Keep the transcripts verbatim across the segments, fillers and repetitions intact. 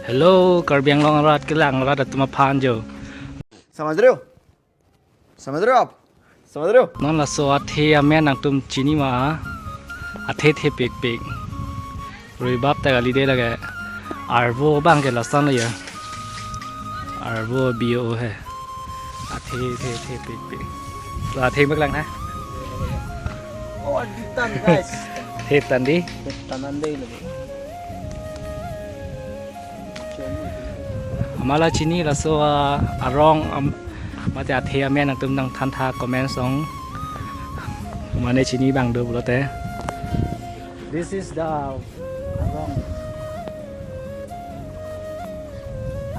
Hello, Karbi Anglong arat kelang arat atum aphan jo. समझ रहे हो? समझ रहे हो आप? समझ रहे हो? Non laso athe amen nangtum chini ma? Athe thepikpik. Rui bap ta kali de lake. Arvo abang ke lason lo ya. Arvo bio he. Athe thethepikpik. La athe mek lang na? Oh, ditan, guys. Thetan di. Tanan dei lagi. Amat la chini laso, ah, arong, am, mate athe amen nangtum nangthan tha comment song. Mane chini abang do pulote. This is the arong.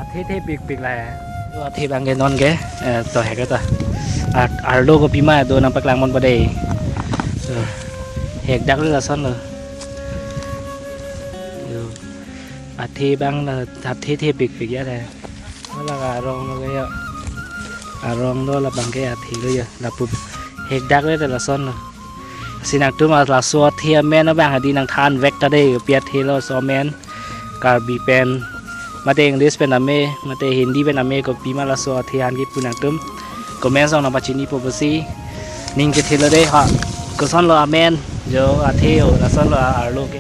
Athe thepikpik la. To athe abang ke non ke, eh, to hek ta. Ar-, arlo kopima do nangpaklang ponpo dei. To, hek dak le lason lo. Yo. Athe abang la athe thepikpik ya le. Hala arong lo ya. Arong lo labang ke athe lo ya. Lapu hek dak le lason lo. Si nangtum laso athe amen abang hadi nangthan vek ta dei, kopi athe lo laso amen. Karbi pen, mate English pen ame, mate Hindi pen ame, kopima laso athe an kipu nangtum comment song nangpachinipo pusi ning kethe lo dei ha. Koson lo amen, jo athe o, lason lo arlo ke.